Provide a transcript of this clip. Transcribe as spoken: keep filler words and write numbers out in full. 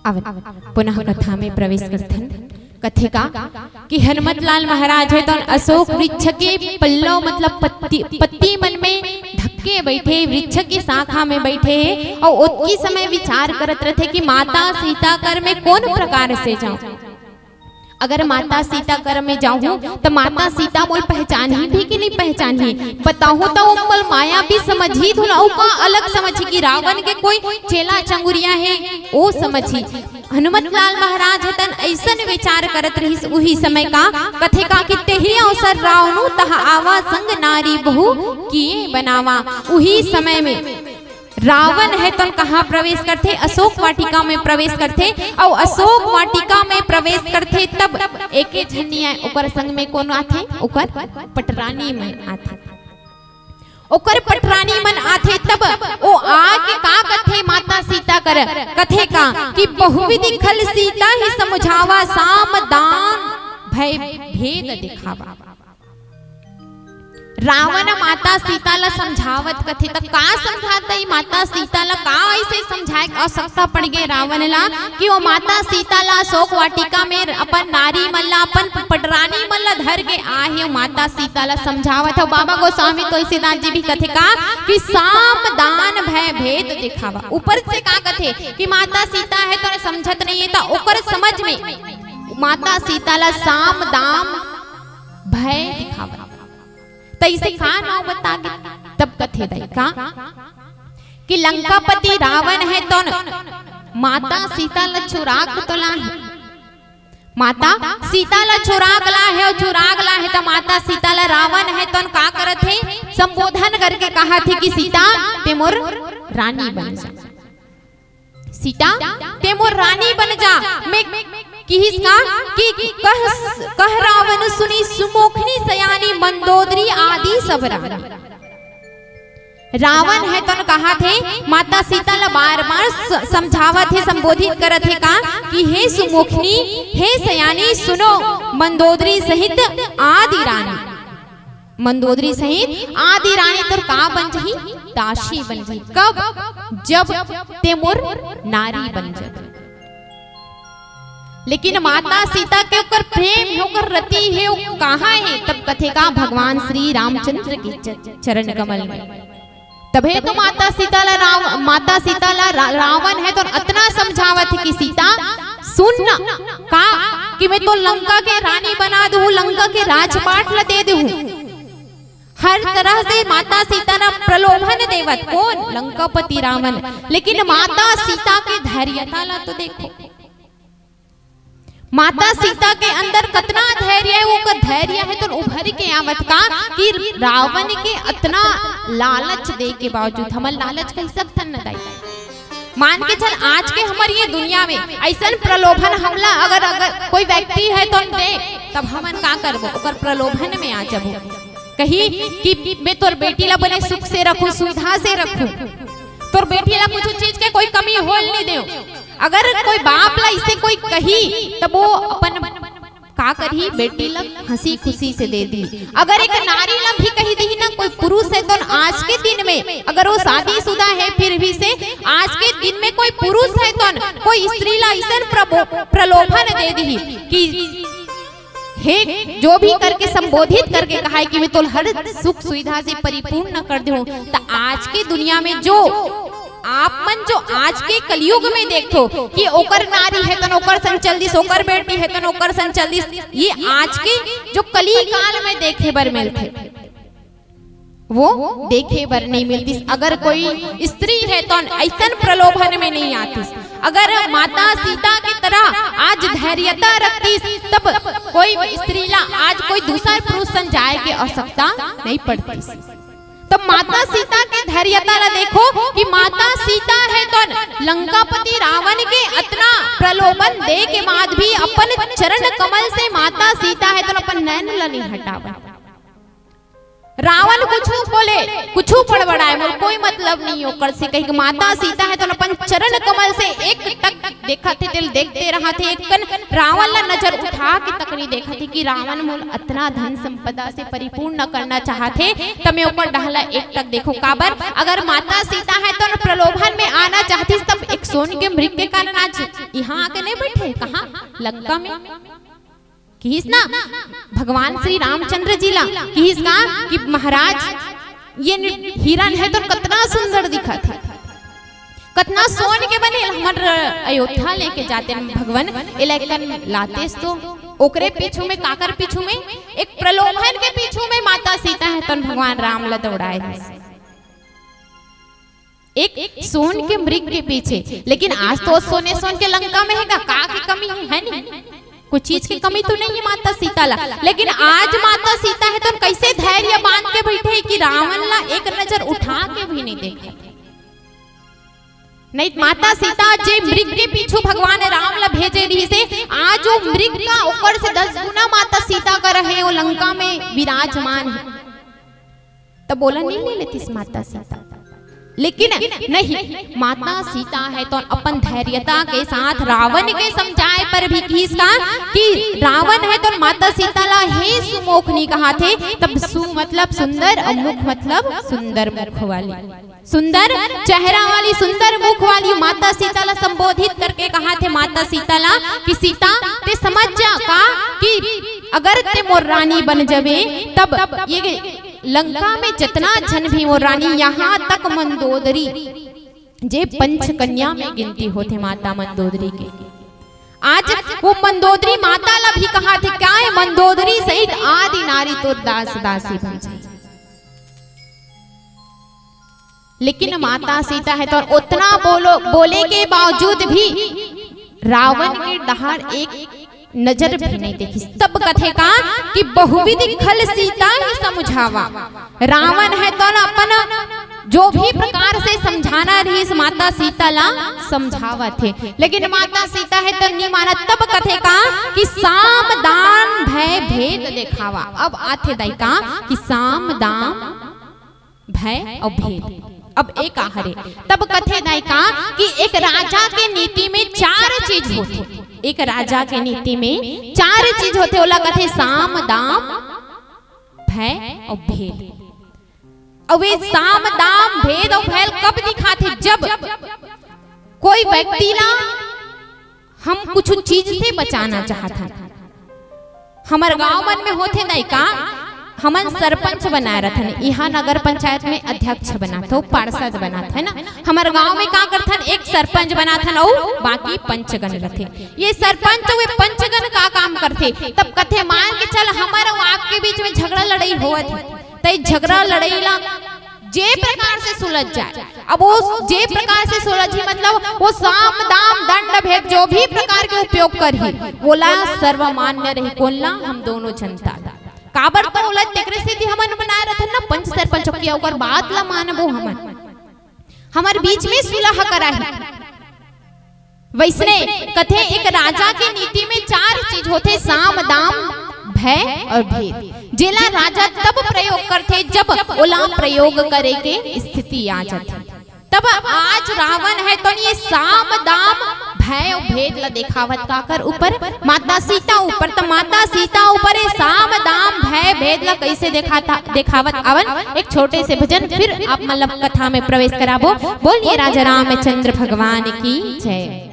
आवन, पुनः कथा में प्रवेश करथन। कथे का कि हनुमत लाल महाराज हे तौन अशोक वृक्ष के पल्लव मतलब पत्ती, पत्ती मन में ढके बैठे, वृक्ष की शाखा में बैठे हे अउ ओतकी समय विचार करत रथे कि माता सीता कर में कौन प्रकार से जाऊं। अगर माता सीता कर में जाहूं त माता सीता मोल पहचानही भी कि नहीं पहचानही, बताहूं त ओ मोल माया भी समझही, धुला ओका अलग समझही कि रावण के कोई चेला चंगुरिया हे, ओ समझही। हनुमत लाल महाराज हे तौन अइसन विचार करत रहिस उही समय का। कथे का कि तेही अवसर रावनु तह आवा, संग नारी बहु किए बनावा। उही समय में रावण हे तौन कहाँ प्रवेश करथे? अशोक वाटिका में प्रवेश करथे। अउ अशोक वाटिका में प्रवेश करथे तब एके झन नइ आय, ओकर संग में कौन आथे? ओकर पटरानी मन आथे। ओकर पटरानी मन आथे तब ओ आके का कथे माता सीता कर? कथे का कि बहुविधि खल सीता ही समुझावा, साम दान भय भेद दिखावा। रावण माता सीता ला समझावत कथे त का समझात हे माता सीता ला? का ऐसे समझाए के आवश्यकता पड़ गे रावण ला कि वो माता सीता ला अशोक वाटिका में अपन नारी मन ला, अपन पटरानी मन ला धर के आहे, वो माता सीता ला समझावत हे। बाबा गोस्वामी तुलसीदास जी भी कथे का कि साम दान भय भेद दिखावा। ऊपर से का कथे कि माता सीता हे तोरे समझत नहीं हे, त ओकर समझ में माता सीता ला साम दान भय दिखावा। तइसे का नाव बता के तब कथे दाई का कि लंकापति रावण हे तौन माता सीता ला चुराक तो लाहे, माता सीता ला चुराक लाहे, चुराक लाहे त माता सीता ला रावण हे तौन का करत हे? संबोधन करके कहा थे कि सीता ते मोर रानी बन जा। सीता ते मोर रानी बन जा। मैं किहिस का कि कह, कह रावण सुनी सुमोखनी सयानी मंदोदरी आदि सब रानी। रावण हे तौन कहा थे माता सीता ला बार बार स- समझावत हे, संबोधित करत हे का कि हे सुमोखनी, हे सयानी, सुनो मंदोदरी सहित आदि रानी। मंदोदरी सहित आदि रानी तोर का बन जही? दासी बन जही। कब? जब ते मोर नारी बन जही। लेकिन माता सीता के ओकर प्रेम हे, ओकर रति हे, वो कहाँ हे? तब कथे का भगवान श्री रामचंद्र के च- चरण कमल में। तभे तो माता सीता ला राव- माता सीता ला रा- रावण हे तौन अतना समझावत हे कि सीता सुन ना, का कि मैं तो लंका के रानी बना दूं, लंका के राजपाट ला दे दूं। हर तरह से माता सीता ला प्रलोभन देवत कौन? लंकापति रावण। लेकिन माता सीता के धैर्यता ला तो देखो, माता सीता के अंदर कतना धैर्य हे, वो का धैर्य हे तौन उभर के आवत का कि रावण के अतना लालच दे के बावजूद, हमन लालच कहि सकथन न दाई? मान के चल, आज के हमर ये दुनिया में अइसन प्रलोभन हमला अगर, अगर कोई व्यक्ति हे तौन दे, तब हमन का करबो? ओकर प्रलोभन में आ जाबो। कही कि मैं तोर बेटी ला बने सुख से रखूं, सुविधा से रखूं, तोर बेटी ला कुछ चीज के कोई कमी होल नहीं देव। अगर कोई बाप ला इसे कोई कही, तब वो अपन का करही? बेटी ला हंसी खुशी से दे दी। अगर एक नारी ला भी कही दी ना कोई पुरुष हे तौन आज के दिन में, अगर वो शादीशुदा हे फिर भी से आज के दिन में कोई पुरुष हे तौन कोई स्त्री ला अइसन प्रबो- प्रलोभन दे दी कि हे जो भी करके संबोधित करके कहा हे कि मैं तोला हर सुख सुविधा से परिपूर्ण कर दूं, त आज के दुनिया में जो आप मन जो आज के कलयुग में देखो कि ओकर नारी हे तौन ओकर संग चल दिस, ओकर बेटी हे तौन ओकर संग चल दिस, ये आज के जो कली काल में देखे बर मिलथे, वो देखे बर नहीं मिलतिस। अगर कोई स्त्री हे तौन अइसन प्रलोभन में नहीं आतिस। अगर माता सीता की तरह आज धैर्यता रखतिस, तब कोई स्त्री ला आज कोई दूसर पुरुष संग जाए के आवश्यकता नहीं पड़तिस। तब माता सीता के धैर्यता ला देखो कि माता सीता हे तौन लंकापति रावण के अतना प्रलोभन दे के बाद भी अपन चरण कमल से माता सीता हे तौन अपन नैन ला नहीं हटावन। रावण कुछु बोले, कुछु बड़बड़ाए, मोर कोई मतलब नहीं ओकर से, कही कि माता सीता हे तौन अपन चरण कमल से एक टक देखत हे, तेला देखते रहत हे, एक कन रावण ला नजर उठा के तक नहीं देखत हे कि रावण मोला अतना धन संपदा से परिपूर्ण करना चाहत हे, त मैं ओकर डहला एक टक देखो। काबर? अगर माता सीता हे तौन प्रलोभन में आना चाहतिस, तब एक सोन के मृग के कारण आज इहाँ आके नहीं बैठे, कहाँ? लंका में। किहिस ना भगवान श्री रामचंद्र जी ला, किहिस का कि महाराज, ये नि-, हिरण हे तो कतना सुंदर दिखत हे, कतना सोन के बने, हमर अयोध्या लेके जातेन भगवान, एला एकन लातेस तो। ओकरे पीछू में, काकर पीछू में? एक प्रलोभन के पीछू में माता सीता हे तो भगवान राम ला दौड़ाए दिस। एक सोन के मृग के पीछे। लेकिन आज तो सोने सोन के लंका में हे गा, का के कमी हे, हे नहीं? कुछ चीज के कमी तो नहीं हे माता सीता ला, लेकिन आज माता सीता हे तो कैसे धैर्य बांध के बैठे हे कि रावण ला एक नजर उठा के भी नहीं देखा। नहीं, माता सीता जे मृग के पीछू भगवान राम ला भेजे रहिसे, आज वो मृग का ओकर से दस गुना माता सीता का रहे, वो लंका में विराजमान हे। तब बोला नहीं ले लेतिस माता सीता, लेकिन नहीं, माता सीता हे तो अपन धैर्यता के साथ रावण के समझाए पर भी किहिस का कि रावण हे तो माता सीता ला हे सुमुख नहीं कहाथे। तब सु मतलब सुंदर और मुख मतलब सुंदर मुख वाली, सुंदर चेहरा वाली, सुंदर मुख वाली माता सीता ला संबोधित करके कहाथे माता सीता ला कि सीता, ते समझ जा का कि अगर ते मोर रानी बन जबे, तब ये लंका में जितना झन भी मोर रानी, यहाँ तक मंदोदरी, जे पंचकन्या में गिनती होथे माता मंदोदरी के, आज वो मंदोदरी माता ला भी कहाथे, क्या हे, मंदोदरी सहित आदि नारी तोर दास दासी बन जाही। लेकिन माता सीता हे तो उतना बोलो, बोले के बावजूद भी रावण के डहर एक नजर भी नहीं देखिस। तब कथे का कि बहुविध खल सीता ही समुझावा। रावण हे तो ना अपन जो भी प्रकार से समझाना रहिस माता सीता ला समझावत हे, लेकिन माता सीता हे तो नहीं मानत। तब कथे का कि साम दाम भय भेद देखावा। अब आथे दाई का कि साम दाम भय और भेद। अब एक आहरे, तब कथे दाई का कि एक राजा के नीति में चार चीज होथे, एक राजा के नीति में चार चीज होथे, ओला कथे साम दाम भय और भेद। अउ ये साम दाम भेद और भय कब दिखाथे? जब कोई व्यक्ति ला हम कुछ चीज से बचाना चाहत हन। हमर गांव मन में होथे दाई का, हमन सरपंच बनाए रथन, इहाँ नगर पंचायत में अध्यक्ष बनात हो, पार्षद बनात, है ना। हमर गांव में का करथन, एक सरपंच बनाथन अउ बाकी पंचगण रथे। ये सरपंच अउ ये पंचगण का काम करथे? तब कथे मान के चल हमर अउ आपके बीच में झगड़ा लड़ाई होवत हे, त झगड़ा लड़ाई ला जे प्रकार से सुलझ जाए, अब वो जे प्रकार से सुलझी, मतलब वो साम दाम दंड भेद जो भी प्रकार के उपयोग करही, वोला सर्वमान्य रही। कोन ला? हम दोनों जनता ला। काबर तो वोला तेकरे सेती हमन बनाए रथन ना पंच सरपंच के, ओकर बात ला मानबो हमन। हमर बीच में सुलह कराही। वैसने कथे एक राजा के नीति में चार चीज होथे, साम दाम भय और भेद, जेला राजा तब प्रयोग करथे जब ओला प्रयोग करे के स्थिति आ जाथे। तब आज रावण हे तो ये साम दाम भय और भेद ला देखावत काकर ऊपर? माता सीता ऊपर। त माता सीता ऊपर ये साम दाम भय भेद ला कैसे देखाता, देखावत आवन? एक छोटे से भजन, फिर आप मतलब कथा में प्रवेश कराबो। बोलिए राजा रामचंद्र भगवान की जय।